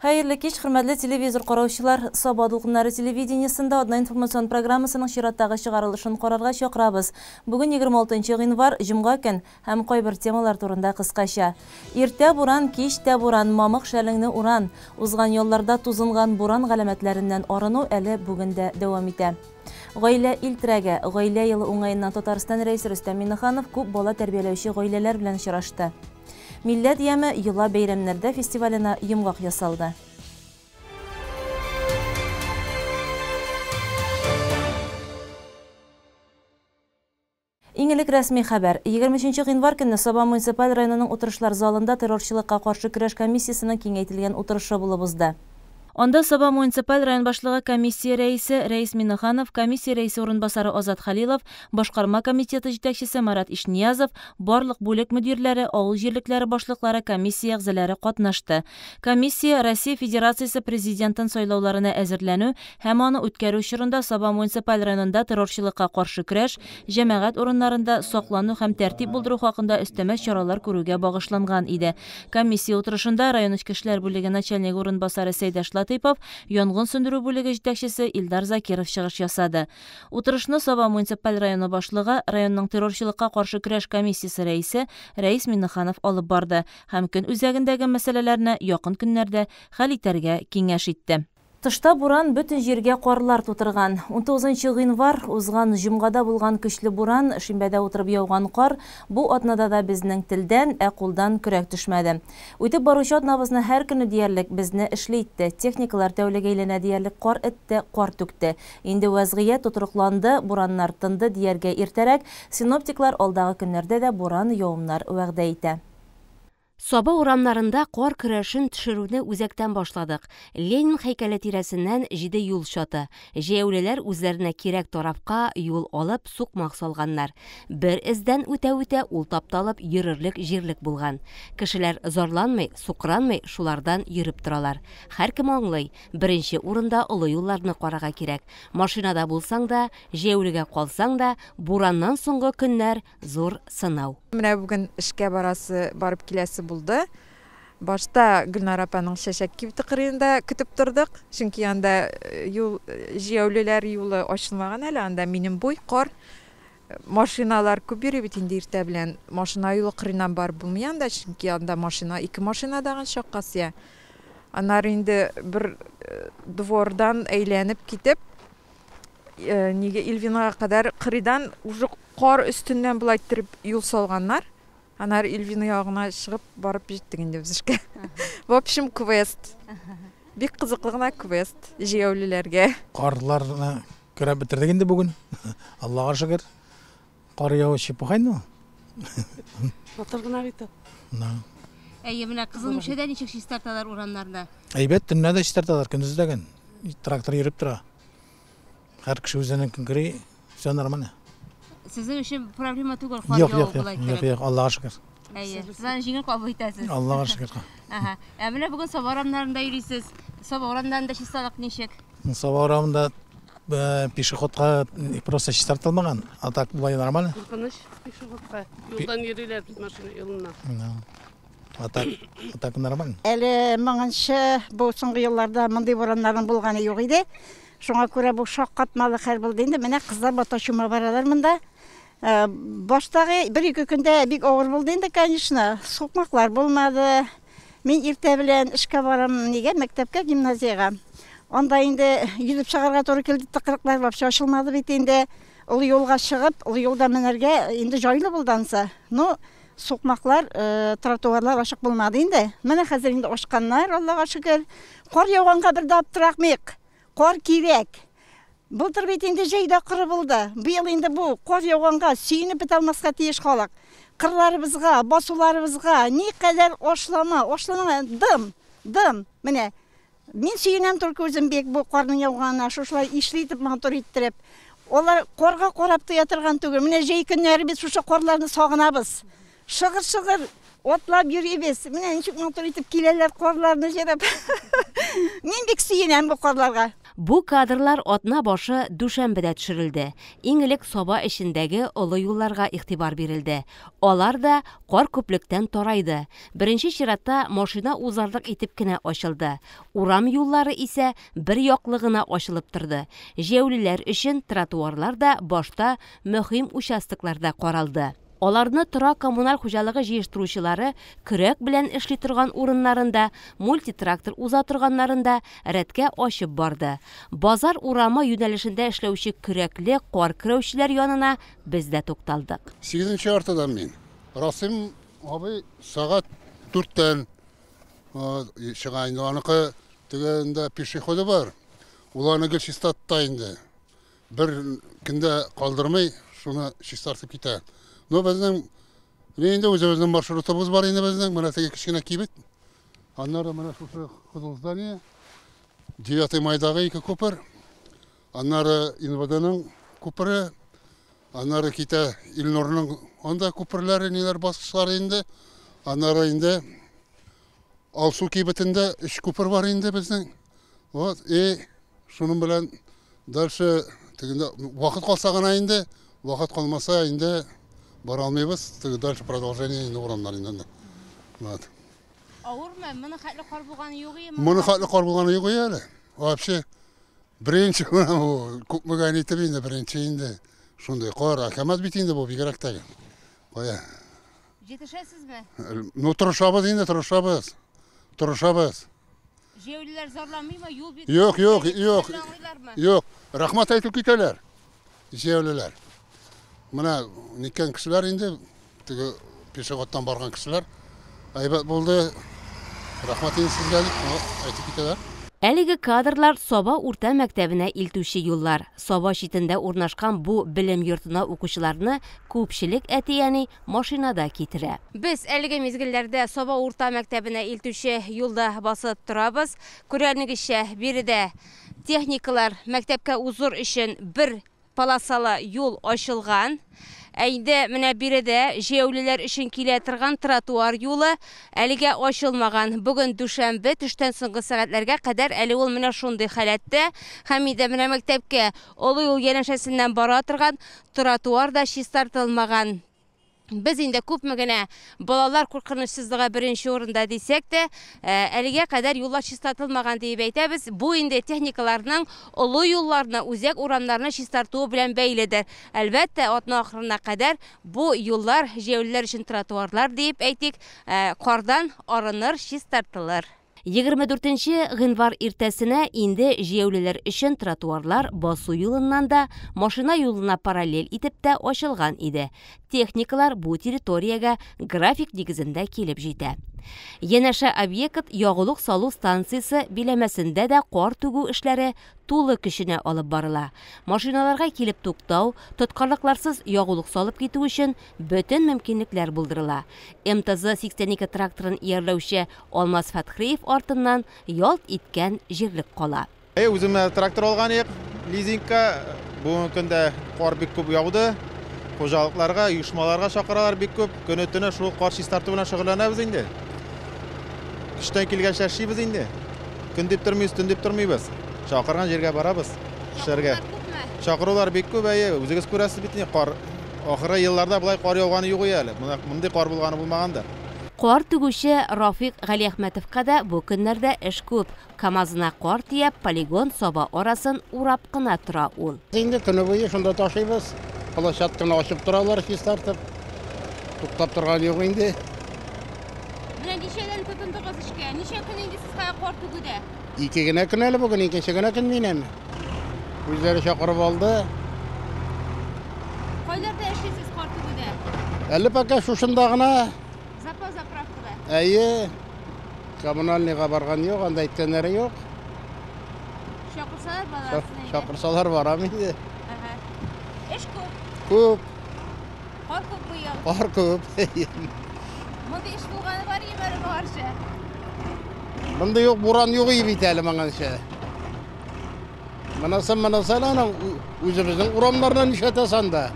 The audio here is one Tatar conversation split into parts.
Хәерле кич, хөрмәтле телевизор караучылар. Саба дулкыннары телевидениесендә Атна информацион программасының чираттагы чыгарылышын карарга чакырабыз. Бүген 26 гыйнвар, җомга көн һәм кайбер темалар турында кыскача. Иртә буран, кич тә буран, мамык шәлеңне уран. Узган ялларда тузынган буран галәмәтләреннән арыну әле бүген дә дәвам итә. Гаилә ил терәге, гаилә елы уңаеннан Татарстан Рәисе Рөстәм Миңнеханов күп бала тәрбияләүче гаиләләр белән очрашты. Милләт яме йола бәйрәмнәрдә фестиваленә йомгак ясалды. Иң элек рәсми хәбәр. 23 гыйнвар көнне Саба муниципаль районының утырышлар залында террорчылыкка каршы көрәш комиссиясенең киңәйтелгән утырышы булып узды. Анда Саба муниципаль район башлыгы комиссия рәисе Рәис Миннеханов, комиссия рәисе урынбасары Азат Хәлилов, башкарма комитеты җитәкчесе Марат Ишниязов, барлык бүлек мөдирләре, авыл җирлекләре башлыклары, комиссия әгъзалары катнашты. Комиссия Россия Федерациясе Президентын сайлауларына әзерләнү һәм аны үткәрү чорында Саба муниципаль районында террорчылыкка каршы көрәш, җәмәгать урыннарында саклану һәм тәртип булдыру хакында өстәмә чаралар күрүгә багышланган иде. Комиссия утырышында район эчке эшләр бүлеге начальнигы урынбасары Сәйдәш Латыйпов, янгын сүндерү бүлеге җитәкчесе Илдар Закиров чыгыш ясады. Утырышны Саба муниципаль районы башлыгы, районның террорчылыкка каршы көрәш комиссиясе рәисе Рәис Миннеханов алып барды һәм көн үзәгендәге мәсьәләләрне якын көннәрдә хәл итәргә киңәш итте. Тышта буран бөтен җиргә карлар тутырган. 19 гыйнвар узган җомгада булган көчле буран, шимбәдә утырып яуган кар бу атнада да безнең телдән, ә кулдан көрәк төшмәде. Үтеп баручы атнабызны һәр көне диярлек безне эшле итте. Техникалар тәүлек әйләнә диярлек кар этте, кар түкте. Инде вәзгыять тотрыкланды, бураннар тынды дияргә иртәрәк. Синоптиклар алдагы көннәрдә дә буран явымнар вәгъдә итә. Саба урамнарында кар көрәшен төшерүне үзәктән башладык. Ленин һәйкәле тирәсеннән 7 юл чаты. Җәяүлеләр үзләренә кирәк тарафка юл алып сукмак салганнар. Бер эздән үтә-үтә ул тапталып йөрерлек җирлек булган. Кешеләр зарланмый, сукранмый, шулардан йөреп торалар. Һәркем аңлый, беренче урында олы юлларны карарга кирәк. Машинада булсаң да, җәяүлегә калсаң да, бураннан соңгы көннәр зур сынау. Менә бүген эшкә барасы, барып киләсе булды. Башта Гөлнар апаның чәчәк кибете кырыенда көтеп тордык, чөнки анда юл, җәяүлеләр юлы ачылмаган әле, анда минем буй кар. Машиналар күп йөри бит инде иртә белән. Машина юлы кырыеннан барып булмый анда, чөнки анда машина, ике машина дагын чакка сыя. Аннары инде бер двордан әйләнеп китеп, нигә Ильвинага кадәр кырыйдан уже кар өстеннән болай иттереп юл салганнар. Аннары Ильвина ягына чыгып барып җиттек инде без эшкә. В общем, квест. Бик кызыклы гына квест җәяүлеләргә. Карларны көрәп бетердек инде бүген. Аллага шөкер. Кар явы чепуха инде ул. Матур гына бит ул. Да. Әйе, менә Кызыл Мишәдә ничек чистарталар урамнарны? Әйбәт, төнлә дә чистарталар, көндез дә көн. Трактор йөреп тора. Һәр кеше үзенең көн все нормально. Сезнең өчен проблема түгел, кар Юк, яву юк, юк, болай юк, иттереп. юк, Аллага шөкер. Әйе, сез аны җиңел кабул итәсез. Аллага шөкер. Ага. Ә менә бүген Саба урамнарында йөрисез. Саба урамнарында чисталык ничек? Саба урамында пешеходка просто чистартылмаган, а так болай нормально. Куркыныч пешеходка. Юлдан йөриләр бит машина юлыннан. Да. А так нормально. Әле моңынчы бу соңгы елларда мондый бураннарның булганы юк иде. Шуңа күрә бу шаккатмалы хәл булды инде. Менә кызлар бата чума баралар монда. Баштагы бер-ике көндә бик авыр булды инде, конечно. Сукмаклар булмады. Мин иртә белән эшкә барам, нигә? Мәктәпкә, гимназиягә. Анда инде йөзеп чыгарга туры килде, тыкрыклар вообще ачылмады бит инде. Ул юлга чыгып, ул юлда менәргә инде җайлы булды ансы. Но сукмаклар, тротуарлар ачык булмады инде. Менә хәзер инде ачканнар, Аллага шөкер. Кар яуганга бер дә аптыракмыйк. Кар кирәк. Былтыр бит инде җәйдә коры булды. Быел инде бу кар яуганга сөенеп бетә алмаска тиеш халык. Кырларыбызга, басуларыбызга никадәр ашлама, ашлама, дым, дым. Менә мин сөенәм только үзем бик бу карның яуганына, шушылай ишле итеп, матур иттереп. Алар карга карап туя торган түгел. Менә җәй көннәре без шушы карларны сагынабыз. Шыгыр-шыгыр атлап йөрибез. Менә ничек матур итеп киләләр карларны җырып. Мин бик сөенәм бу карларга. Бу кадрлар атна башы дүшәмбедә төшерелде. Иң элек Саба эчендәге олы юлларга игътибар бирелде. Алар да кар күплектән тарайды. Беренче чиратта машина узарлык итеп кенә ачылды. Урам юллары исә бер яклы гына ачылып торды. Җәяүлеләр өчен тротуарлар да башта мөһим участокларда каралды. Аларны торак-коммуналь хуҗалыгы җыештыручылары көрәк белән эшли торган урыннарында, мультитрактор уза торганнарында рәткә ачып барды. Базар урамы юнәлешендә эшләүче көрәкле кар көрәүчеләр янына без дә тукталдык. Сигезенче яртыдан мин. Расим абый сәгать дүрттән чыга инде. Аныкы тегендә пешеходы бар. Ул аны гел чистартта инде. Бер көндә калдырмый, шуны чистартып китә. Но безнең инде үзебезнең маршрутыбыз бар инде безнең. Менә теге кечкенә кибет. Аннары менә шушы кызыл здание. 9 майдагы ике күпер. Аннары ИНВДның күпере. Аннары китә Илнурның анда күперләре, ниләр баскычлары инде. Аннары инде Алсу кибетендә өч күпер бар инде безнең. Вот, и шуның белән дальше тегендә вакыт калса гына инде, вакыт калмаса инде бара алмыйбыз. Теге дальше продолжение инде урамнар инде. Вот. Авырмы? Моны хәтле кар булганы юк иде. Моны хәтле кар булганы юк иде әле. Вообще беренче күпмегә итеп инде беренче инде шундый кар, әкәмәт бит инде бу бигрәк тә. Кая? Җитешәсезме? Ну тырышабыз инде, тырышабыз. Тырышабыз. Җәяүлеләр зарланмыймы? Юл бит. Юк, юк, юк. Юк. Рәхмәт әйтеп китәләр. Җәяүлеләр. Менә ниткән кешеләр инде, теге пешеходтан барган кешеләр. Әйбәт булды. Рәхмәт инде сезгә дип, әйтеп китәләр. Әлеге кадрлар Саба урта мәктәбенә илтүче юллар. Саба читендә урнашкан бу белем йортына укучыларны күпчелек әти-әни машинада китерә. Без әлеге мизгелләрдә Саба урта мәктәбенә илтүче юлда басып торабыз. Күргәнегезчә, биредә техникалар мәктәпкә узыр өчен бер полосалы юл ачылган. Ә инде менә биредә җәяүлеләр өчен килә торган тротуар юлы әлегә ачылмаган. Бүген дүшәмбе, төштән соңгы сәгатьләргә кадәр әле ул менә шундый халәттә. Һәм инде менә мәктәпкә олы юл янәшәсеннән бара торган тротуар да чистартылмаган. Без инде күпме генә балалар куркынычсызлыгы беренче урында дисәк тә, әлегә кадәр юллар чистартылмаган диеп әйтәбез. Бу инде техникаларның олы юлларны, үзәк урамнарны чистартуы белән бәйледер. Әлбәттә, атна ахырына кадәр бу юллар җәяүлеләр өчен тротуарлар диеп әйтик, кардан арыныр, чистартылыр. 24 гыйнвар иртәсенә инде җәяүлеләр өчен тротуарлар басу юлыннан да, машина юлына параллель итеп тә ачылган иде. Техникалар бу территориягә график нигезендә килеп җитә. Янәшә объект ягулык салу станциясе биләмәсендә дә кар түгү эшләре тулы көченә алып барыла. Машиналарга килеп туктау, тоткарлыкларсыз ягулык салып китү өчен бөтен мөмкинлекләр булдырыла. МТЗ 82 тракторын иярләүче Алмаз Фәтхриев артыннан ялт иткән җирлек кала. Үземә трактор алган идек, лизингка. Бүгенге көндә кар бик күп яуды. Хуҗалыкларга, оешмаларга чакыралар бик күп. Көне-төне шул кар чистарту белән шөгыльләнәбез инде. Көчтән килгәнчә эшлибез инде. Көн дип тормыйбыз, төн дип тормыйбыз. Чакырган җиргә барабыз эшләргә. Чакырулар бик күп, әйе, үзегез күрәсез бит инде, кар ахыргы елларда болай кар яуганы юк иде әле. Мондый кар булганы булмагандыр. Кар түгүче Рафик Галиәхмәтовка да бу көннәрдә эш күп. Камазына кар тияп, полигон Саба арасын урап кына тора ул. Инде көне буе шунда ташыйбыз. Площадканы ачып торалар, чистартып. Туктап торган юк инде. Менә ничәдән тотындыгыз эшкә? Ничә көн инде сез кар түгүдә? Ике генә көн әле бүген, икенче генә көн минем. Үзләре чакырып алды. Кайларда эшлисез кар түгүдә? Әле пока шушында гына. Запас заправкада? Әйе. Коммунальныйга барган юк, анда әйткәннәре юк. Чакырсалар барасың инде. Чакырсалар барам инде. Эш күп. Күп. Кар күп быел. Кар күп. Мондый эш булганы бар иде әле моңарчы. Мондый юк, буран юк иде бит әле моңарчы. Монысы аның үзебезнең урамнарына нишләтәсең анда?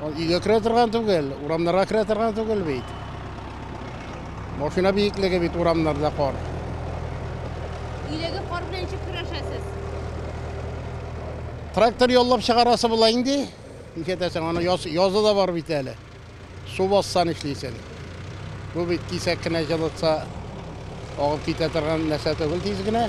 Ул өйгә керә торган түгел, урамнарга керә торган түгел бит. Машина биеклеге бит урамнарда кар. Өйдәге кар белән ничек көрәшәсез? Трактор яллап чыгарасы була инде. Нишләтәсең, аны язы да бар бит әле. Су басса нишлисең? Бу бит кисәк кенә җылытса, агып китә торган нәрсә түгел тиз генә.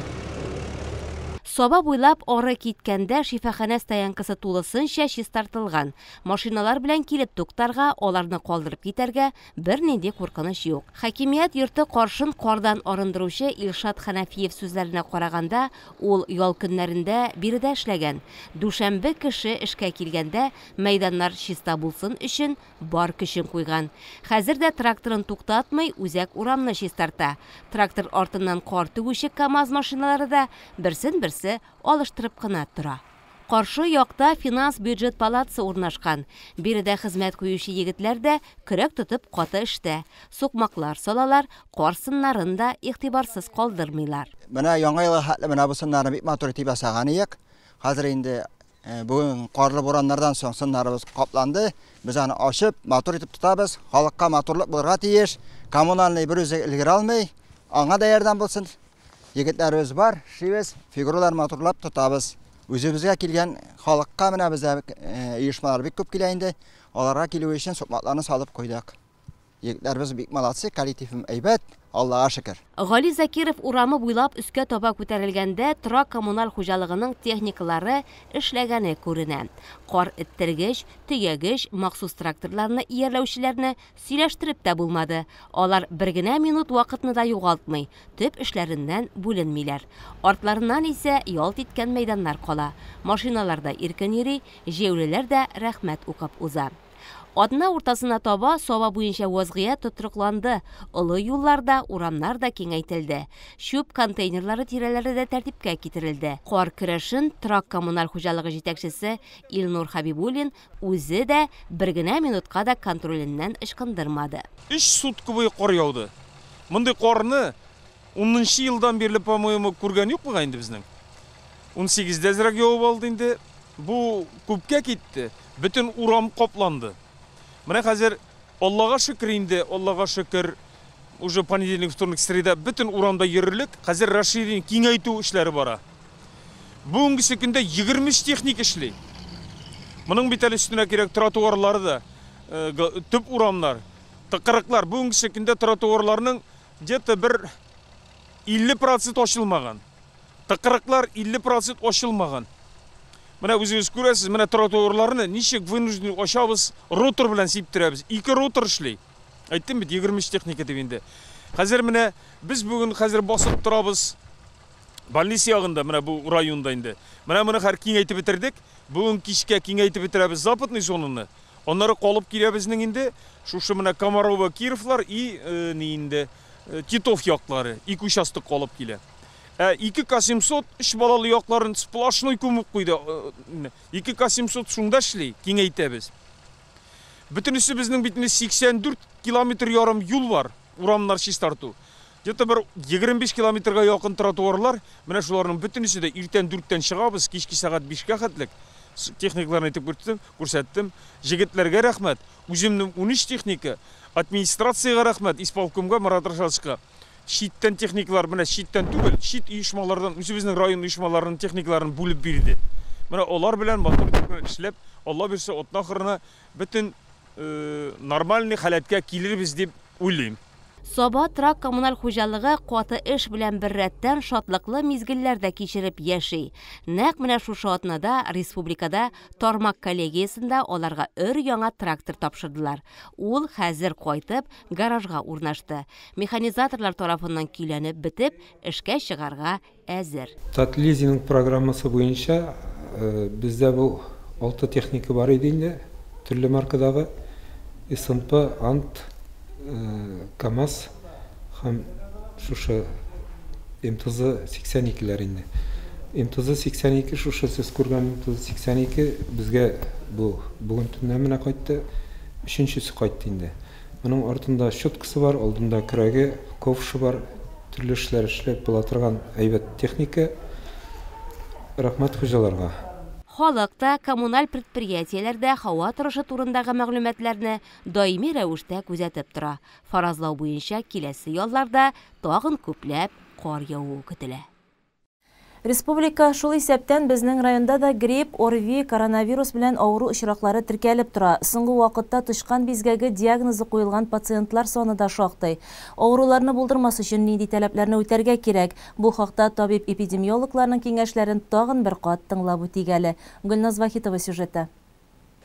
Саба буйлап ары киткәндә шифаханә стоянкасы тулысынча чистартылган. Машиналар белән килеп туктарга, аларны калдырып китәргә бернинди куркыныч юк. Хакимият йорты каршын кардан арындыручы Илшат Хәнәфиев сүзләренә караганда, ул ял көннәрендә биредә эшләгән. Дүшәмбе кеше эшкә килгәндә мәйданнар чиста булсын өчен бар көчен куйган. Хәзер дә тракторын туктатмый, үзәк урамны чистарта. Трактор артыннан кар түгүче КАМАЗ машиналары да берсен-берсе алыштырып кына тора. Каршы якта финанс бюджет палатасы урнашкан. Биредә хезмәт куючы егетләр дә көрәк тотып каты эштә. Сукмаклар салалар, кар сыннарын да игътибарсыз калдырмыйлар. Менә яңа елга хәтле менә бу сыннарны бик матур итеп ясаган идек. Хәзер инде бүген карлы бураннардан соң сыннарыбыз капланды. Без аны ачып, матур итеп тотабыз. Халыкка матурлык булырга тиеш. Коммунальный бер үзе өлгерә алмый. Аңа да ярдәм булсын. Егетләребез бар, эшлибез, фигуралар матурлап тотабыз. Үзебезгә килгән халыкка менә бездә оешмалар бик күп килә инде. Аларга килү өчен сукмакларны салып куйдык. Егетләребез бик молодцы, коллективым әйбәт, Аллага шөкер. Гали Закиров урамы буйлап өскә таба күтәрелгәндә торак коммуналь хуҗалыгының техникалары эшләгәне күренә. Кар эттергеч, төягеч, махсус тракторларны иярләүчеләрне сөйләштереп тә булмады. Алар бер генә минут вакытны да югалтмый, төп эшләреннән бүленмиләр. Артларыннан исә ялт иткән мәйданнар кала. Машиналар да иркен йөри, җәяүлеләр дә рәхмәт укып уза. Атна уртасына таба Саба буенча вазгыять тотрыкланды. Олы юлларда, урамнар да киңәйтелде. Чүп контейнерлары тирәләре дә тәртипкә китерелде. Кар көрәшен торак коммуналь хуҗалыгы җитәкчесе Илнур Хабибуллин үзе дә бер генә минутка да контроленнән ычкындырмады. 3 сутка буе кар яуды. Мондый карны 10 елдан бирле, по-моему, күргән юк бугай инде безнең. 18-дә әзрәк явып алды инде. Бу күпкә китте. Бөтен урам капланды. Менә хәзер Аллага шөкер инде, Аллага шөкер, уже понедельник, вторник, среда бөтен урамда йөрерлек, хәзер расширение, киңәйтү эшләре бара. Бүгенге көндә 23 техник эшли. Моның бит әле өстенә кирәк тротуарлары да, төп урамнар, тыкрыклар. Бүгенге көндә тротуарларның где-то бер 50% ачылмаган. Тыкрыклар 50% ачылмаган. Менә үзегез күрәсез, менә тротуарларны ничек вынужден ачабыз, ротор белән сиптерәбез. 2 ротор эшли. Әйттем бит, 23 техника дип инде. Хәзер менә без бүген хәзер басып торабыз. Больница ягында, менә бу районда инде. Менә моны хәзер киңәйтеп бетердек. Бүген кичкә киңәйтеп бетерәбез западный зонаны. Аннары калып килә безнең инде шушы менә Комарова, Кировлар и ни инде Титов яклары, 2 участок калып килә. 2 К700 3 балалы якларын сплошной күмеп куйды. 2 К700 шунда эшли, киңәйтәбез. Бөтенесе безнең бит инде 84 километр ярым юл бар, урамнар чистарту. Где-то бер 25 километрга якын тротуарлар, менә шуларның бөтенесе дә иртән 4-тән чыгабыз, кичке сәгать 5-кә хәтлек. Техникларны әйтеп күрсәттем. Җегетләргә рәхмәт. Үземнең 13 техника, администрациягә рәхмәт, исполкомга, Марат Рашатовичка. Читтән техниклар, менә читтән түгел, чит оешмалардан, үзебезнең район оешмаларының техникларын бүлеп бирде. Менә алар белән матур итеп эшләп, Алла бирсә, атна ахырына бөтен нормальный халәткә килербез дип уйлыйм. Саба торак коммуналь хуҗалыгы каты эш белән беррәттән шатлыклы мизгелләр дә кичереп яши. Нәкъ менә шушы атнада республикада тармак коллегиясендә аларга өр-яңа трактор тапшырдылар. Ул хәзер кайтып гаражга урнашты. Механизаторлар тарафыннан көйләнеп бетеп, эшкә чыгарга әзер. Татлизинг программасы буенча бездә бу 6 техника бар иде инде, төрле маркадагы СНП, Ант, КАМАЗ һәм шушы МТЗ 82-ләр инде. МТЗ 82, шушы сез күргән МТЗ 82 безгә бу бүген төнлә менә кайтты, өченчесе кайтты инде. Моның артында щеткасы бар, алдында көрәге, ковшы бар, төрле эшләр эшләп була торган әйбәт техника. Рәхмәт хуҗаларга. Халыкта, коммуналь предприятиеләрдә һава торышы турындагы мәгълүматларны даими рәвештә күзәтеп тора. Фаразлау буенча киләсе ялларда тагын күпләп кар явуы көтелә. Республика, шул исәптән безнең районда да грипп, ОРВИ, коронавирус белән авыру очраклары теркәлеп тора. Соңгы вакытта тычкан бизгәге диагнозы куелган пациентлар саны да шактый. Авыруларны булдырмас өчен нинди таләпләрне үтәргә кирәк? Бу хакта табиб-эпидемиологларның киңәшләрен тагын бер кат тыңлап үтик әле. Гөлназ Вахитова сюжеты.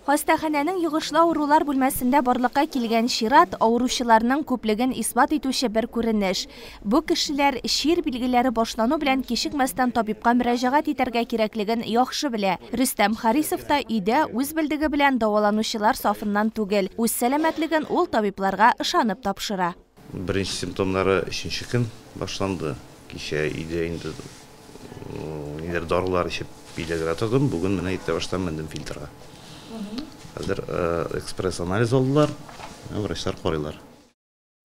Хастаханәнең йогышлы авырулар бүлмәсендә барлыкка килгән чират авыручыларның күплеген исбат итүче бер күренеш. Бу кешеләр чир билгеләре башлану белән кичекмәстән табибка мөрәҗәгать итәргә кирәклеген яхшы белә. Рөстәм Харисов та өйдә үз белдеге белән дәваланучылар сафыннан түгел. Үз сәламәтлеген ул табибларга ышанып тапшыра. Беренче симптомнары өченче көн башланды. Кичә өйдә инде ниләр дарулар эчеп өйдә генә тордым. Бүген менә иртә баштан мендем фильтрга. Хәзер экспресс-анализ алдылар, врачлар карыйлар.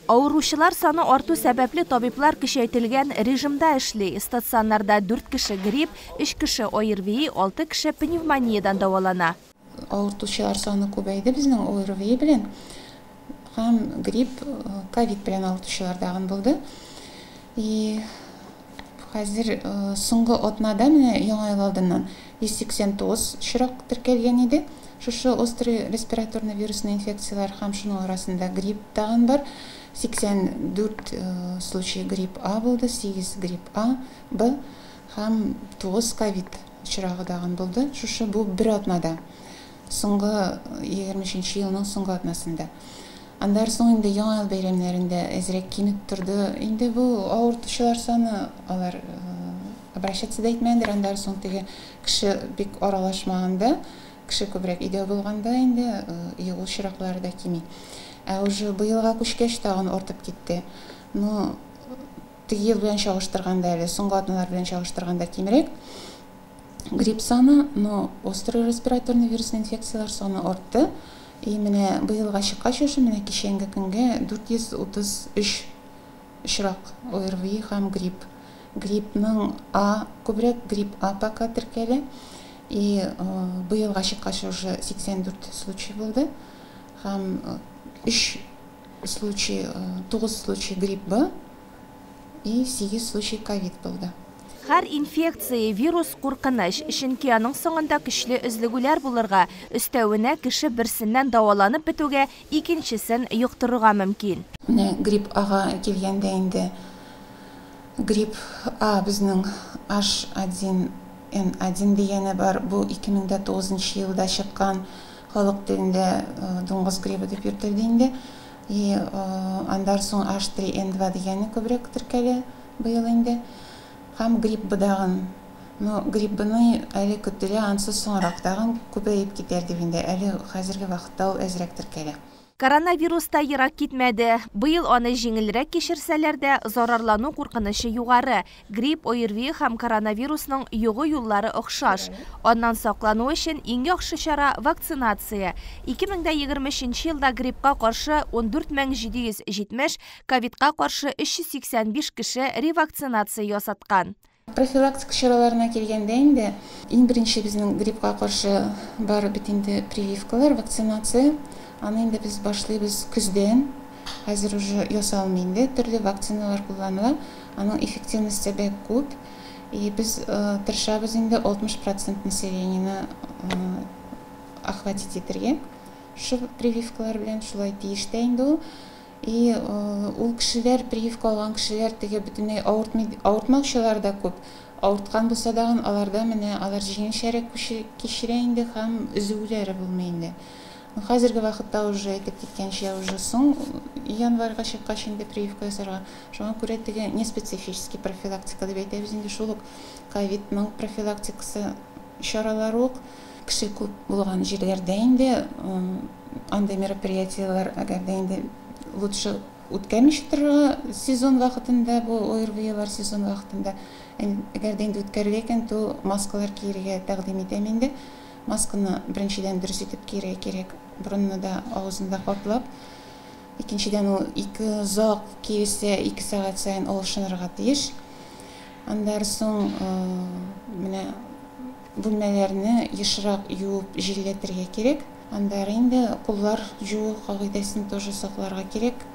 Авыручылар саны арту сәбәпле табиблар көчәйтелгән режимда эшли. Стационарда 4 кеше грипп, 3 кеше ОРВИ, 6 кеше пневмониядән дәвалана. Авыртучылар саны күбәйде безнең ОРВИ белән һәм грипп, ковид белән авыртучылар тагын булды. И хәзер соңгы атнада менә яңа ел алдыннан 189 очрак теркәлгән иде. Шушы острый респираторный вирусный инфекциялар һәм шуның арасында грипп тагын бар. 84 случай грипп А булды, 8 грипп А, Б һәм 9 ковид очрагы тагын булды. Шушы бу бер атнада, соңгы 23 елның соңгы атнасында. Аннан соң инде яңа ел бәйрәмнәрендә әзрәк кимеп торды. Инде бу авыртучылар саны алар обращаться да итмәделәр. Аннан соң теге кеше бик аралашмаганда, кеше күбрәк өйдә булганда инде йогу очраклары да кими. Ә уже быелга күчкәч тагын артып китте. Но теге ел белән чагыштырганда әле, соңгы атналар белән чагыштырганда кимрәк. Грипп саны, но острый респираторный вирусный инфекциялар саны артты. И менә быелга чыккач уже менә кичәнге көнгә 433 очрак ОРВИ һәм грипп. Гриппның А күбрәк, грипп А пока теркәлә. И быелга чыккач уже 84 случай булды. Һәм 3 случай, 9 случай грипп Б и 8 случай ковид булды. Һәр инфекция, вирус куркыныч, чөнки аның соңында көчле өзлегүләр булырга, өстәвенә кеше берсеннән дәваланып бетүгә икенчесен йоктырырга мөмкин. Менә грипп Ага килгәндә инде грипп А безнең H один N один дигәне бар. Бу 2009 елда чыккан, халык телендә дуңгыз гриппы дип йөртелде инде. И аннан соң H три N два дигәне күбрәк теркәлә быел инде. Һәм грипп Б дагын. Но грипп Бны әле көтелә, ансыз соңрак тагын күбәеп китәр дип инде. Әле хәзерге вакытта ул әзрәк теркәлә. Коронавирус та ерак китмәде. Быел аны җиңелрәк кичерсәләр дә, зарарлану куркынычы югары. Грипп, ОРВИ һәм коронавирусның йогу юллары охшаш. Аннан саклану өчен иң яхшы чара вакцинация. 2023 елда гриппка каршы 14770, ковидка каршы 385 кеше ревакцинация ясаткан. Профилактика чараларына килгәндә инде, иң беренче безнең гриппка каршы бар бит инде прививкалар, вакцинация. Аны инде без башлыйбыз көздән. Хәзер уже ясалмый инде, төрле вакциналар кулланыла. Аның эффективности бик күп. И без тырышабыз инде 60% населениене охватить итәргә. Шу прививкалар белән шулай тиеш тә инде ул. И ул кешеләр, прививка алган кешеләр теге бөтенләй авыртмаучылар да күп. Авырткан булса да, аларда менә алар җиңелчәрәк кичерә инде һәм өзүләре булмый инде. Хәзерге вакытта уже әйтеп киткәнчә, уже соң январьга чыккач инде прививка ясарга. Шуңа күрә теге неспецифический профилактика дип әйтәбез инде, шул ук ковидның профилактикасы чаралары ук. Кеше күп булган җирләрдә инде андый мероприятиеләр, әгәр дә инде лучше үткәрмичә торырга сезон вакытында, бу ОРВИлар сезон вакытында, әгәр дә инде үткәрелә икән, то маскалар кияргә тәкъдим итәм инде. Масканы беренчедән дөрес итеп кияргә кирәк, борынны да, авызны да каплап. Икенчедән, ул ике озак киелсә, 2 сәгать саен алышынырга тиеш. Аннан соң менә бүлмәләрне ешрак юып җилләтергә кирәк. Аннары инде куллар жуу кагыйдәсен тоже сакларга кирәк,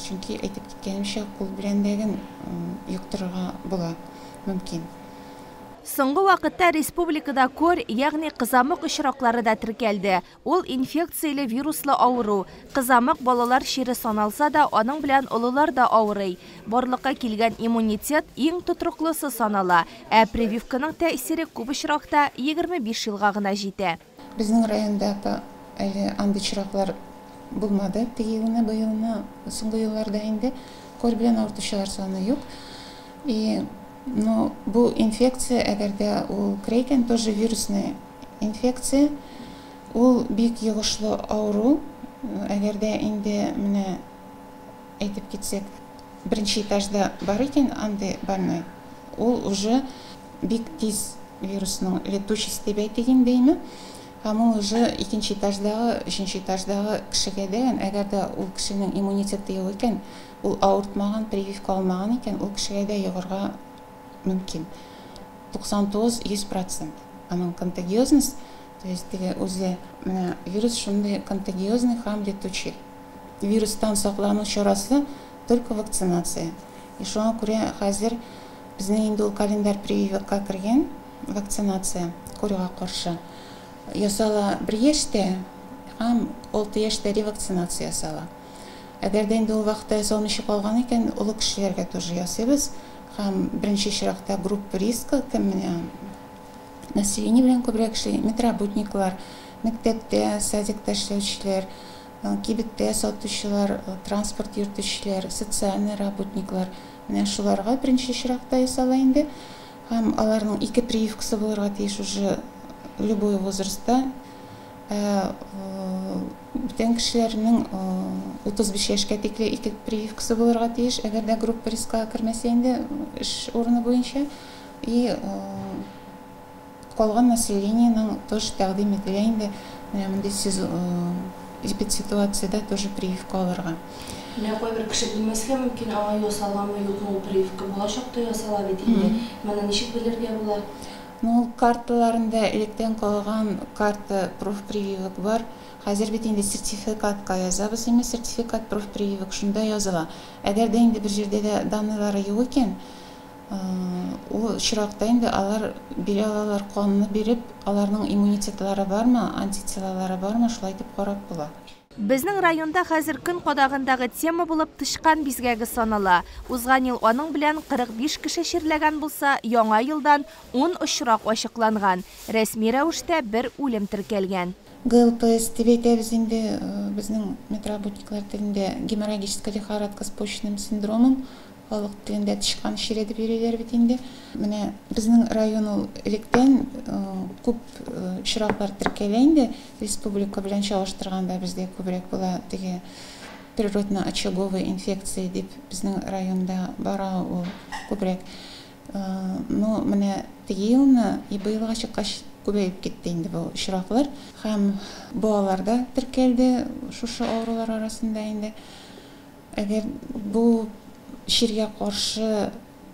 чөнки әйтеп киткәнемчә, кул белән дә йоктырырга була мөмкин. Соңгы вакытта республикада корь, ягъни кызамык очраклары да теркәлде. Ул инфекцияле вируслы авыру. Кызамык балалар чире саналса да, аның белән олылар да авырый. Барлыкка килгән иммунитет иң тотрыклысы санала. Ә прививканың тәэсире күп очракта 25 елга гына җитә. Безнең районда әле андый очраклар булмады. Теге елны, быелны, соңгы елларда инде корь белән авыртучылар саны юк. И но бу инфекция, әгәр дә ул керә икән, тоже вирусная инфекция, ул бик йогышлы авыру. Әгәр дә инде менә әйтеп китсәк, беренче этажда бар икән андый больной, ул уже бик тиз вирусның летучесть дип әйтик инде, әйме? Һәм ул уже икенче этаждагы, өченче этаждагы кешегә дә, әгәр дә ул кешенең иммунитеты юк икән, ул авыртмаган, прививка алмаган икән, ул кешегә дә йогарга мөмкин. 99-100%. Аның контагиозность, то есть теге үзе менә вирус шундый контагиозный һәм летучий. Вирустан саклану чарасы только вакцинация. И шуңа күрә хәзер безнең инде ул календарь прививкага кергән вакцинация корьга каршы ясала 1 яшьтә һәм 6 яшьтә ревакцинация ясала. Әгәр дә инде ул вакытта ясалмыйча калган икән, олы кешеләргә тоже ясыйбыз. Һәм беренче чиратта группа риска, кем менә население белән күбрәк эшли, медработниклар, мәктәптә, садикта эшләүчеләр, кибеттә сатучылар, транспорт йөртүчеләр, социальный работниклар. Менә шуларга беренче чиратта ясала инде. Һәм аларның 2 прививкасы булырга тиеш уже любой возрастта. Бүтән кешеләрнең 35 яшькә тикле 2 прививкасы булырга тиеш, әгәр дә группа рискага кермәсә инде эш урыны буенча. И калган населениенең тоже тәкъдим ителә инде менә мондый эпидситуациядә тоже прививка алырга. Менә кайбер кеше белмәскә мөмкин, аңа ясаламы, юкмы ул прививка булачак та ясала бит инде. Моны ничек белергә була? Ну, карталарында электән калган карта профпрививок бар. Хәзер бит инде сертификатка язабыз, инде сертификат профпрививок шунда языла. Әгәр дә инде бер җирдә дә данныйлары юк икән, ул очракта инде алар бирә алалар, канны биреп, аларның иммунитетлары бармы, антителалары бармы, шулай итеп карап була. Безнең районда хәзер көн кадагындагы тема булып тычкан бизгәге санала. Узган ел аның белән 45 кеше чирләгән булса, яңа елдан 10 очрак ачыкланган. Рәсми рәвештә бер үлем теркәлгән. ГЛПС дип әйтәбез инде безнең медработниклар телендә геморрагическая лихорадка с почечным синдромом, халык телендә тычкан чире дип йөриләр бит инде. Менә безнең район ул электән күп очраклар теркәлә инде, республика белән чагыштырганда бездә күбрәк була теге природно-очаговая инфекция дип безнең районда бара ул күбрәк. Ну, менә теге елны и быелга чыккач күбәеп китте инде бу очраклар. Һәм балаларда теркәлде шушы авырулар арасында инде. Әгәр бу чиргә каршы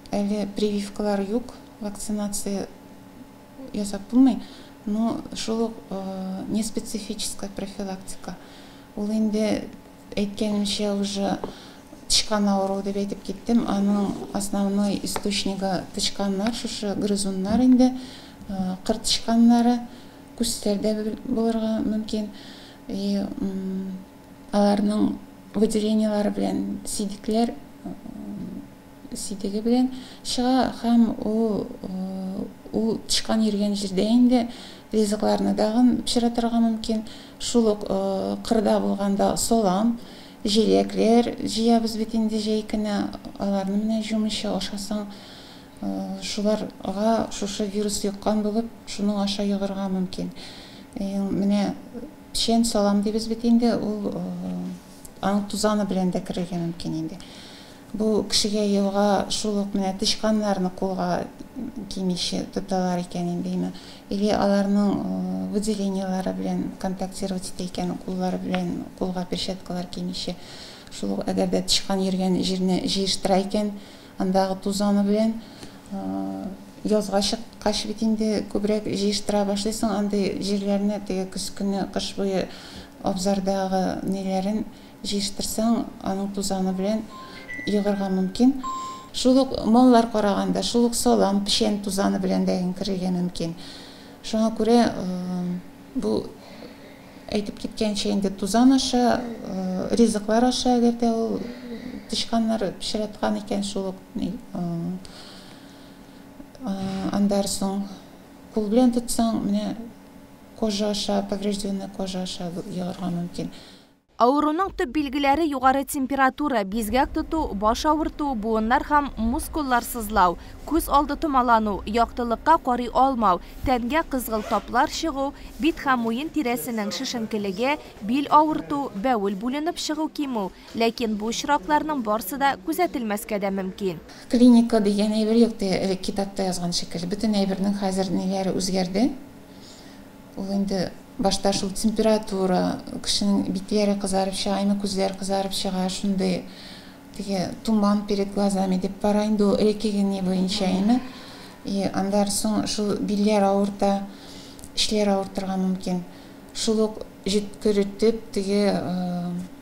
әле прививкалар юк, вакцинация ясап булмый, но шул ук неспецифическая профилактика. Ул инде әйткәнемчә уже тычкан авыруы дип әйтеп киттем. Аның основной источнигы тычканнар, шушы грызуннар инде, кыр тычканнары, күзләрдә булырга мөмкин. И аларның выделениелары белән сидекләр, сидеге белән чыга һәм ул тычкан йөргән җирдә инде ризыкларны дагын пычратырга мөмкин. Шул ук кырда булганда салам, җиләкләр җыябыз бит инде җәй көне, аларны менә җумыйча ашасаң, шуларга шушы вирус йоккан булып, шуның аша йогарга мөмкин. Менә печән салам дибез бит инде, ул аның тузаны белән дә керергә мөмкин инде. Бу кешегә йога шул ук менә тычканнарны кулга кимичә тоталар икән инде, әйме? Или аларның выделениелары белән контактировать итә икән, куллары белән кулга перчаткалар кимичә. Шул ук әгәр дә тычкан йөргән җирне җыештыра икән, андагы тузаны белән язга чыккач бит инде күбрәк җыештыра башлыйсың, андый җирләрне теге көз көне, кыш буе абзардагы ниләрен җыештырсаң, аның тузаны белән йогарга мөмкин. Шул ук маллар караганда, шул ук салам, печән тузаны белән дә керергә мөмкин. Шуңа күрә бу әйтеп киткәнчә инде тузан аша, ризыклар аша, әгәр дә ул тычканнар пычраткан икән, шул ук андар соң кул белән тотсаң, менә кожа аша, поврежденная кожа аша йогарга мөмкин. Авыруның төп билгеләре югары температура, бизгәк тоту, баш авырту, буыннар һәм мускуллар сызлау, күз алды томалану, яктылыкка карый алмау, тәнгә кызгыл таплар чыгу, бит һәм муен тирәсенең шешенкелеге, бил авырту, бәвел бүленеп чыгу кимү. Ләкин бу очракларның барсы да күзәтелмәскә дә мөмкин. Клиника дигән әйбер юк, элек китапта язган шикелле. Бөтен әйбернең хәзер ниләре үзгәрде. Ул инде башта шул температура, кешенең битләре кызарып чыга, әмма күзләре кызарып чыга, шундый теге туман перед глазами дип бара инде ул элеккеге ни буенча әйме. И андар соң шул билләр авырта, эчләр авыртырга мөмкин. Шул ук җиткерүтеп теге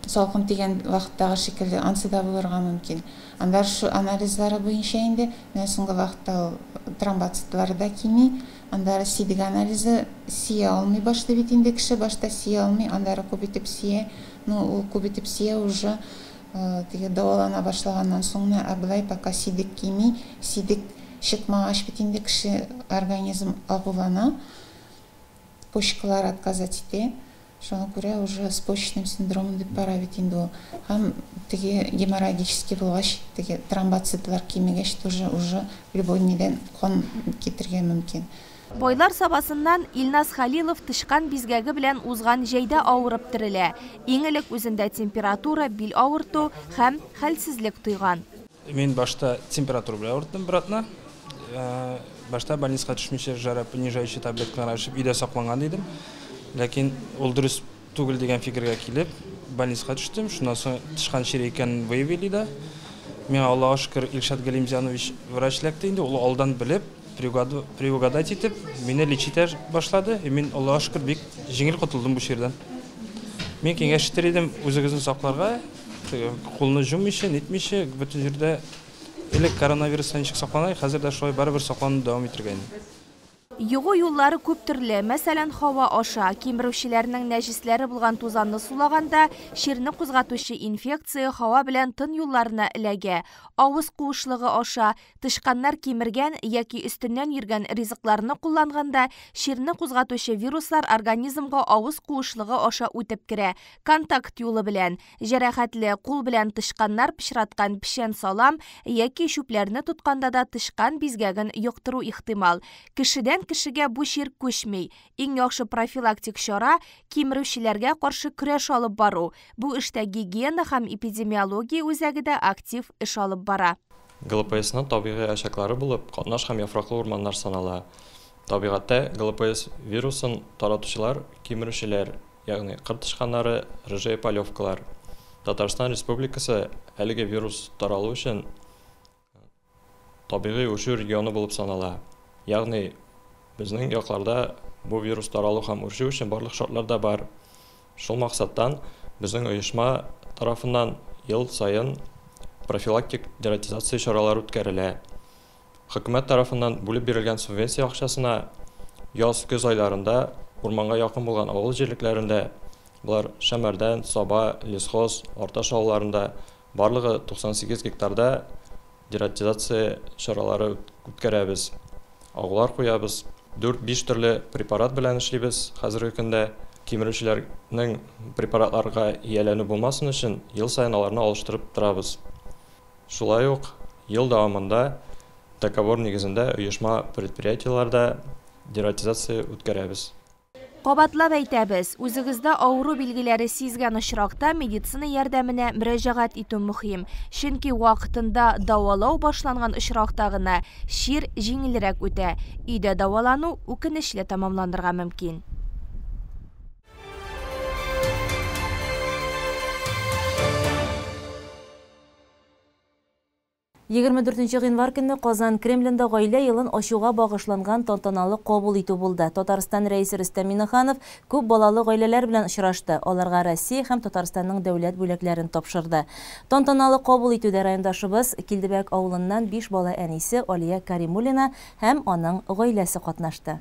салкын тигән вакыттагы шикелле ансы да булырга мөмкин. Андар шу анализлары буенча инде менә соңгы вакытта ул тромбоцитлары да кими. Андары сидек анализы сия алмый башлый бит инде кеше, башта сия алмый, андары күп итеп сия. Ну, ул күп итеп сия уже теге дәвалана башлаганнан соң, ә болай пока сидек кими, сидек чыкмагач бит инде кеше организм агулана, почкалар отказать итә. Шуңа күрә уже с почечным синдромом дип бара бит инде ул. Һәм теге геморрагический булгач, теге тромбоцитлар кимегәч тоже уже любой нидән кан китергә мөмкин. Байлар Сабасыннан Илназ Халилов тычкан бизгәге белән узган җәйдә авырып терелә. Иң элек үзендә температура, бил авырту һәм хәлсезлек тойган. Мин башта температура белән авырттым бер атна. Башта больницага төшмичә жаропонижающий таблеткалар эчеп өйдә сакланган идем. Ләкин ул дөрес түгел дигән фикергә килеп, больницага төштем. Шуннан соң тычкан чире икәнен выявили да. Миңа Аллаһка шөкер Илшат Галимзянович врач эләкте инде, ул алдан белеп, приугадать итеп, мине лечить башлады. И мин Аллаһка шөкер бик җиңел котылдым бу чирдән. Мин киңәш итер идем үзегезне сакларга, кулны җумыйча, нитмичә, бөтен җирдә элек коронавирустан ничек сакланай, хәзер дә шулай барыбер саклануны дәвам итергә инде. Йогу юллары күп төрле, мәсәлән, һава аша, кимерүчеләрнең нәҗесләре булган тузанны сулаганда, чирне кузгатучы инфекция һава белән тын юлларына эләгә. Авыз куышлыгы аша, тычканнар кимергән яки өстеннән йөргән ризыкларны кулланганда, чирне кузгатучы вируслар организмга авыз куышлыгы аша үтеп керә. Контакт юлы белән, җәрәхәтле кул белән тычканнар пычраткан печән салам яки чүпләрне тотканда да тычкан бизгәген йоктыру ихтимал. Кешедән кешегә бу чир күчми. Иң яхшы профилактик чара кимерүчеләргә каршы көрәш алып бару. Бу эштә гигиена һәм эпидемиология үзәге дә актив эш алып бара. ГЛПСның табигый очаглары булып катнаш һәм яфраклы урманнар санала. Табигатьтә ГЛПС вирусын таратучылар кимерүчеләр, ягъни кыр тычканнары, рыжая полевкалар. Татарстан Республикасы әлеге вирус таралу өчен табигый үрчү регионы булып санала. Ягъни безнең якларда бу вирус таралу һәм үрчү өчен барлык шартлар да бар. Шул максаттан безнең оешма тарафыннан ел саен профилактик дератизация чаралары үткәрелә. Хөкүмәт тарафыннан бүлеп бирелгән субвенция акчасына яз-көз айларында урманга якын булган авыл җирлекләрендә, болар Шәмәрдән, Саба, Лесхоз, Арташ авылларында барлыгы 98 гектарда дератизация чаралары үткәрәбез. Агулар куябыз. 4-5 төрле препарат белән эшлибез хәзерге көндә. Кимерүчеләрнең препаратларга ияләнү булмасын өчен ел саен аларны алыштырып торабыз. Шулай ук ел дәвамында договор нигезендә оешма предприятиеләрдә дератизация үткәрәбез. Кабатлап әйтәбез, үзегездә авыру билгеләре сизгән очракта медицина ярдәменә мөрәҗәгать итү мөһим. Чөнки вакытында дәвалау башланган очракта гына чир җиңелрәк үтә. Өйдә дәвалану үкенечле тәмамланырга мөмкин. 24 гыйнвар көнне Казан Кремлендә Гаилә елын ачуга багышланган тантаналы кабул итү булды. Татарстан Рәисе Рөстәм Миңнеханов күп балалы гаиләләр белән очрашты, аларга Россия һәм Татарстанның дәүләт бүләкләрен тапшырды. Тантаналы кабул итүдә райондашыбыз, Килдебәк авылыннан биш бала әнисе Алия Каримуллина һәм аның гаиләсе катнашты.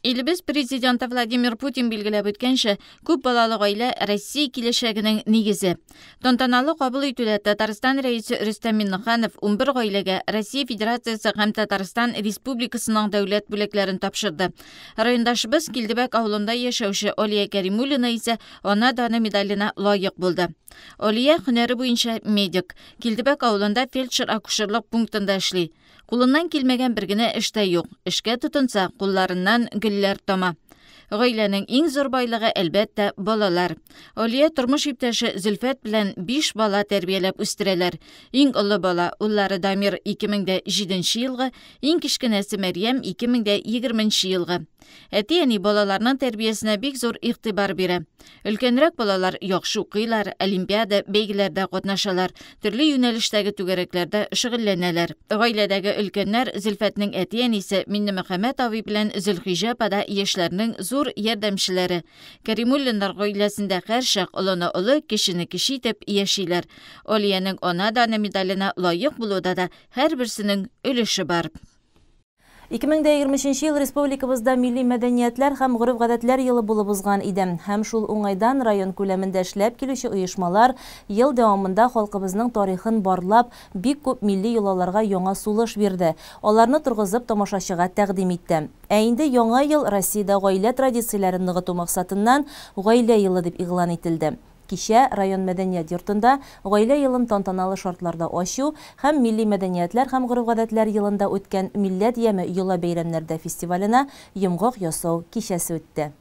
Илебез Президенты Владимир Путин билгеләп үткәнчә, күп балалы гаилә Россия киләчәгенең нигезе. Тантаналы кабул итүдә Татарстан Рәисе Рөстәм Миңнеханов 11 гаиләгә Россия Федерациясе һәм Татарстан Республикасының дәүләт бүләкләрен тапшырды. Райондашыбыз Килдебәк авылында яшәүче Алия Кәримуллина исә Ана даны медаленә лаек булды. Алия һөнәре буенча медик. Килдебәк авылында фельдшер-акушерлык пунктында эшли. Кулыннан килмәгән бер генә эш тә юк. Эшкә тотынса, кулларыннан гөлләр тама. Гаиләнең иң зур байлыгы, әлбәттә, балалар. Алия тормыш иптәше Зөлфәт белән биш бала тәрбияләп үстерәләр. Иң олы бала, уллары Дамир 2007 нче елгы, иң кечкенәсе Мәрьям 2020 нче елгы. Әти-әни балаларның тәрбиясенә бик зур игътибар бирә. Өлкәнрәк балалар яхшы укыйлар, олимпиада, бәйгеләрдә катнашалар, төрле юнәлештәге түгәрәкләрдә шөгыльләнәләр. Гаиләдәге өлкәннәр, Зөлфәтнең әти-әнисе Миннемөхәммәт абый белән Зөлхиҗә апа да яшьләрнең зур ярдәмчеләре. Кәримуллиннар гаиләсендә һәрчак олыны олы, кечене кече итеп яшиләр. Алиянең Ана даны медаленә лаек булуда да һәрберсенең өлеше бар. 2023 ел республикабызда милли мәдәниятләр һәм гореф-гадәтләр елы булып узган иде. Һәм шул уңайдан район күләмендә эшләп килүче оешмалар ел дәвамында халкыбызның тарихын барлап, бик күп милли йолаларга яңа сулыш бирде, аларны торгызып тамашачыга тәкъдим итте. Ә инде яңа ел Россиядә гаилә традицияләрен ныгыту максатыннан Гаилә елы дип игълан ителде. Кичә район мәдәният йортында Гаилә елын тантаналы шартларда ачу һәм Милли мәдәниятләр һәм гореф-гадәтләр елында үткән Милләт яме йола бәйрәмнәрдә фестиваленә йомгак ясау кичәсе үтте.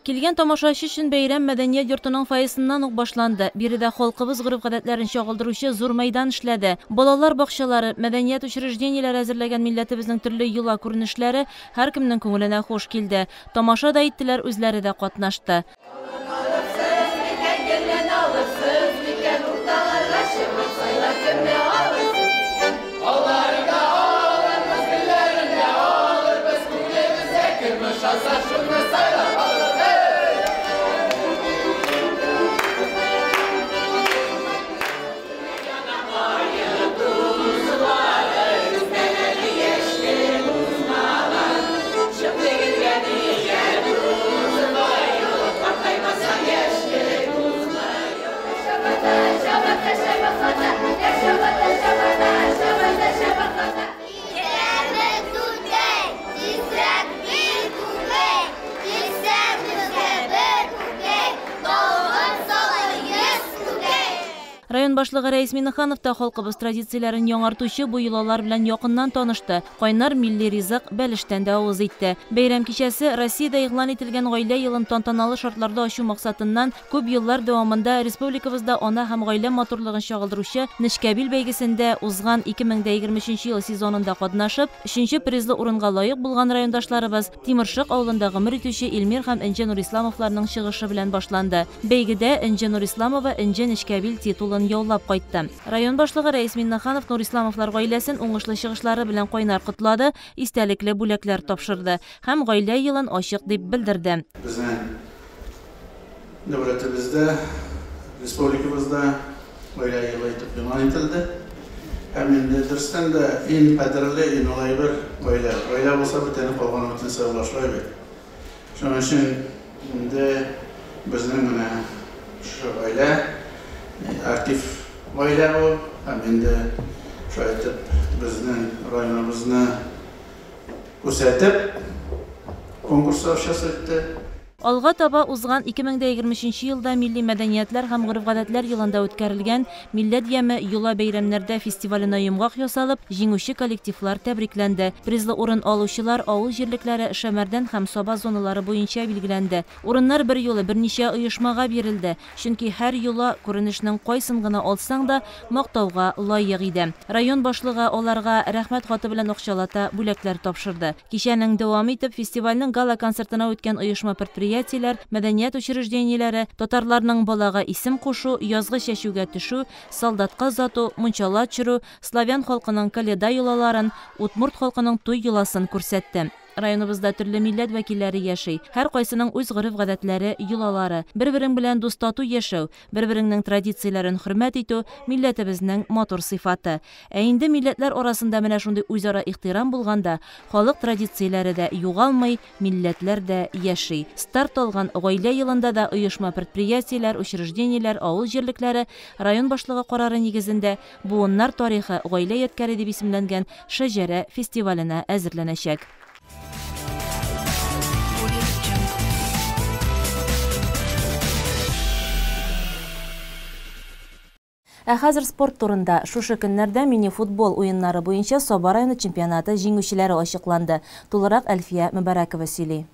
Килгән тамашачы өчен бәйрәм мәдәният йортының фойесыннан ук башланды. Биредә халкыбыз гореф-гадәтләрен чагылдыручы зур мәйдан эшләде. Балалар бакчалары, мәдәният учреждениеләре әзерләгән милләтебезнең төрле йола күренешләре һәркемнең күңеленә хуш килде. Тамаша да иттеләр, үзләре дә катнашты. Район башлыгы Рәис Миннеханов та халкыбыз традицияләрен яңартучы бу йолалар белән якыннан танышты, кайнар милли ризык, бәлештән дә авыз итте. Бәйрәм кичәсе Россиядә игълан ителгән Гаилә елын тантаналы шартларда ачу максатыннан күп еллар дәвамында республикабызда ана һәм гаилә матурлыгын чагылдыручы Нечкәбил бәйгесендә узган 2023 ел сезонында катнашып, өченче призлы урынга лаек булган райондашларыбыз, Тимершык авылында гомер итүче Илмир һәм Энҗе Нурисламовларның чыгышы белән башланды. Бәйгедә Энҗе Нурисламова Энҗе Нечкәбил титулын яулап кайтты. Район башлыгы Рәис Миннеханов Нурисламовлар гаиләсен уңышлы чыгышлары белән кайнар котлады, истәлекле бүләкләр тапшырды һәм Гаилә елын ачык дип белдерде. Безнең дәүләтебездә, республикабызда Гаилә елы итеп игълан ителде. Һәм инде дөрестән дә иң кадерле, иң олы әйбер, гаилә. Гаилә булса бит әле калган бөтенесе була шулай бит. Шуның өчен инде безнең менә шушы гаилә, актив гаилә бу. Һәм инде шулай итеп безнең районыбызны күрсәтеп, конкурста участвовать итте. Алга таба узган 2023 елда Милли мәдәниятләр һәм гореф-гадәтләр елында үткәрелгән Милләт яме йола бәйрәмнәрдә фестиваленә йомгак ясалып, җиңүче коллективлар тәбрикләнде. Призлы урын алучылар авыл җирлекләре Шәмәрдән һәм Саба зоналары буенча билгеләнде. Урыннар берьюлы берничә оешмага бирелде, чөнки һәр йола күренешнең кайсын гына алсаң да, мактауга лаек иде. Район башлыгы аларга Рәхмәт хаты белән акчалата бүләкләр тапшырды. Кичәнең дәвам итеп, фестивальнең гала-концертына үткән оешма-предприятиеләр оешма-предприятиеләр, мәдәният учреждениеләре, татарларның балага исем кушу, язгы чәчүгә төшү, солдатка озату, мунчала төшерү, славян халкының Коляда йолаларын, удмурт халкының туй йоласын күрсәтте. Районыбызда төрле милләт вәкилләре яши. Һәркайсының үз гореф-гадәтләре, йолалары. Бер-берең белән дус-тату яшәү, бер-береңнең традицияләрен хөрмәт итү, милләтебезнең матур сыйфаты. Ә инде милләтләр арасында менә шундый үзара ихтирам булганда, халык традицияләре дә югалмый, милләтләр дә яши. Старт алган Гаилә елында да оешма-предприятиеләр, учреждениеләр, авыл җирлекләре район башлыгы карары нигезендә Буыннар тарихы, гаилә ядкәре дип исемләнгән Шәҗәрә фестиваленә әзерләнәчәк. Ә хәзер спорт турында. Шушы көннәрдә мини-футбол уеннары буенча Саба районы чемпионаты җиңүчеләре ачыкланды. Тулырак Әлфия Мөбарәкова сөйли.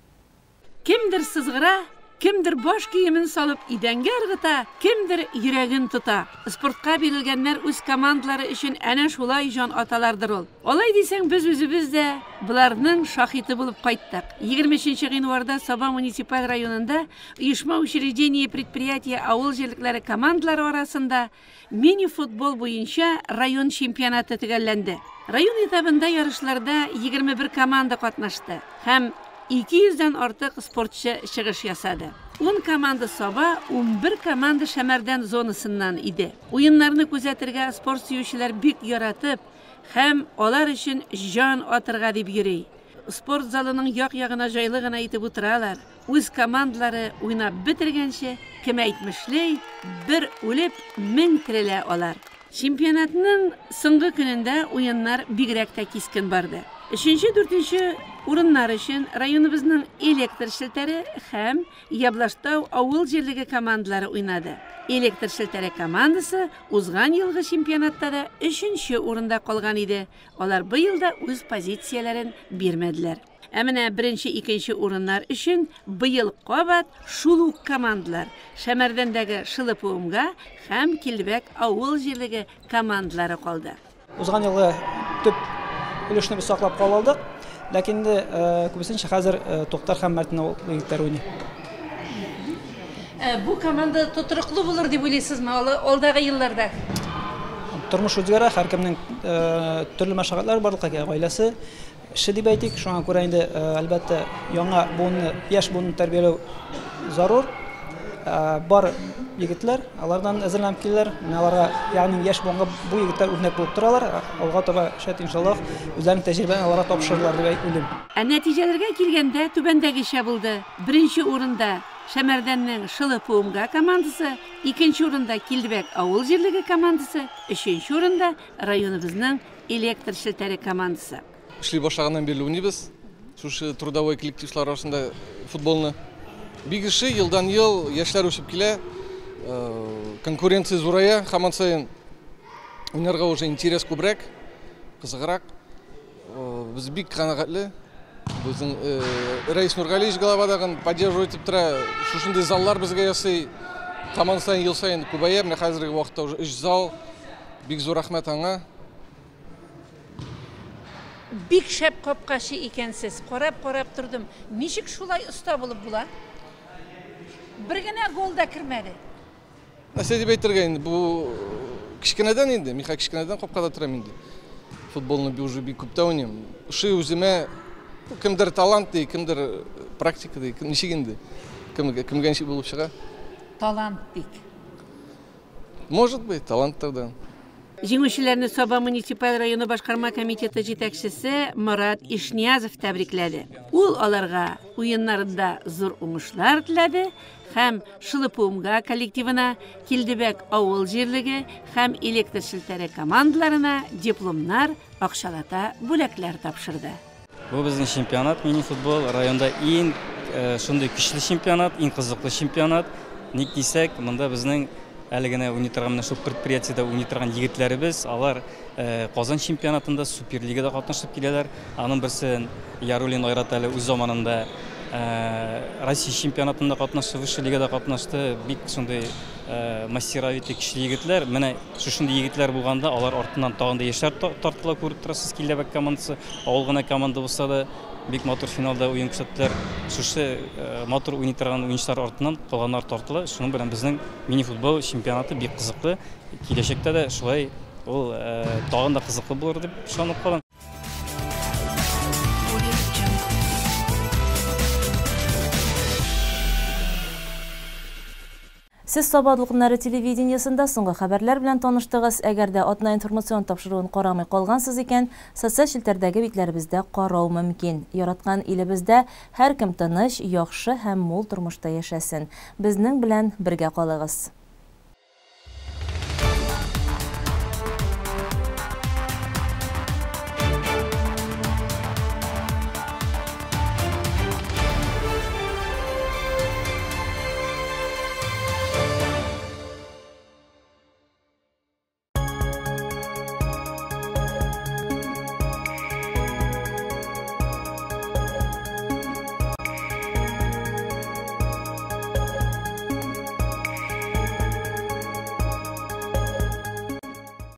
Кемдер сызгыра, кемдер баш киемен салып идәнгә ыргыта, кемдер йөрәген тота. Спортка бирелгәннәр үз командалары өчен әнә шулай җан аталардыр ул. Алай дисәң, без үзебез дә боларның шаһиты булып кайттык. 23 нче гыйнварда Саба муниципаль районында оешма-учреждение, предприятие, авыл җирлекләре командалары арасында мини-футбол буенча район чемпионаты төгәлләнде. Район этабында ярышларда 21 команда катнашты һәм 200 дән артык спортчы чыгыш ясады. Ун команда Саба, 11 команда Шәмәрдән зонасыннан иде. Уеннарны күзәтергә спорт сөючеләр бик яратып һәм алар өчен җан атырга дип йөри. Спорт залының як-ягына җайлы гына итеп утыралар. Үз командалары уйнап бетергәнче, кем әйтмешли, бер үлеп, мең терелә алар. Чемпионатның соңгы көнендә уеннар бигрәк тә кискен барды. Өченче-дүртенче урыннар өчен районыбызның электр челтәре һәм Яблаштау авыл җирлеге командалары уйнады. Электр челтәре командасы узган елгы чемпионатта да өченче урында калган иде, алар быел да үз позицияләрен бирмәделәр. Ә менә беренче-икенче урыннар өчен быел кабат шул ук командалар, Шәмәрдәндәге Шылыпуымга һәм Килбәк авыл җирлеге командалары калды. Узган елгы төп өлешне без саклап кала алдык. Ләкин инде күбесенчә хәзер Туктар һәм Мәртен авыл егетләре уйный. Бу команда тотрыклы булыр дип уйлыйсызмы алдагы елларда? Тормыш үзгәрә, һәркемнең төрле мәшәкатьләре барлыкка килә, гаиләсе Эше дип әйтик, шуңа күрә инде, әлбәттә, яңа буынны, яшь буынны тәрбияләү зарур. Бар егетләр, алардан әзерләнеп киләләр. Менә аларга, ягъни яшь буынга бу егетләр үрнәк булып торалар. Алга таба, шәт, иншаллаһ, үзләренең тәҗрибәләрен аларга тапшырырлар дип уйлыйм. Ә нәтиҗәләргә килгәндә, түбәндәгечә булды, беренче урында, Шәмәрдәннең Шылы-Пуымга командасы, икенче урында, Килдебәк авыл җирлеге командасы, өченче урында, районыбызның Электр челтәре командасы. Эшли башлаганнан бирле уйныйбыз. Шушы трудовой коллективлар арасында футболны. Бик эше, елдан-ел яшьләр үсеп килә. Конкуренция зурая, һаман саен уйнарга уже интерес күбрәк, кызыграк. Без бик канәгатьле. Безнең Рәис Нургалиевич главадагын поддерживать итеп тора. Шушындый заллар безгә ясый. Һаман саен, ел саен күбәя. Менә хәзерге вакытта уже өч зал. Бик зур рәхмәт аңа. Бик шәп капкачы икәнсез. Карап-карап тордым. Ничек шулай оста булып була? Бер генә гол да кермәде. Нәрсә дип әйтергә инде, бу кечкенәдән инде, мин хәзер кечкенәдән капкада торам инде. Футболны уже бик күптән уйныйм. Ошый үземә, кемдер талант ди, кемдер практика ди, ничек инде, кемгә ничек булып чыга. Талант дик. Может быть, таланттыр да. Җиңүчеләрне Саба муниципаль районы башкарма комитеты җитәкчесе Марат Ишниязов тәбрикләде. Ул аларга уеннарында зур уңышлар теләде һәм Шылыпумга коллективына, Килдебәк авыл җирлеге һәм электр челтәре командаларына дипломнар, акчалата бүләкләр тапшырды. Бу безнең чемпионат, мини-футбол, районда иң шундый көчле чемпионат, иң кызыклы чемпионат. Ник дисәк, монда безнең әле генә уйный торган, менә шул предприятиедә уйный торган егетләребез, алар Казан чемпионатында, Суперлигада катнашып киләләр. Аның берсе Яруллин Айрат әле үз заманында Россия чемпионатында катнашты, высший лигада катнашты. Бик шундый Мастеровитый көчле егетләр. Менә шушындый егетләр булганда, алар артыннан тагын да яшьләр тартыла, күреп торасыз, Килдәбәк командасы. Авыл гына команда булса да, бик матур финалда уен күрсәттеләр. Шушы матур уйный торган уенчылар артыннан калганнар тартыла. Шуның белән безнең мини-футбол чемпионаты бик кызыклы. Киләчәктә дә шулай ул тагын да кызыклы булыр дип ышанып калам. Сез Саба дулкыннары телевидениесендә соңгы хәбәрләр белән таныштыгыз. Әгәр дә атна информацион тапшыруын карамый калгансыз икән, социаль челтәрдәге битләребездә карау мөмкин. Яраткан илебездә һәркем тыныч, яхшы һәм мул тормышта яшәсен. Безнең белән бергә калыгыз.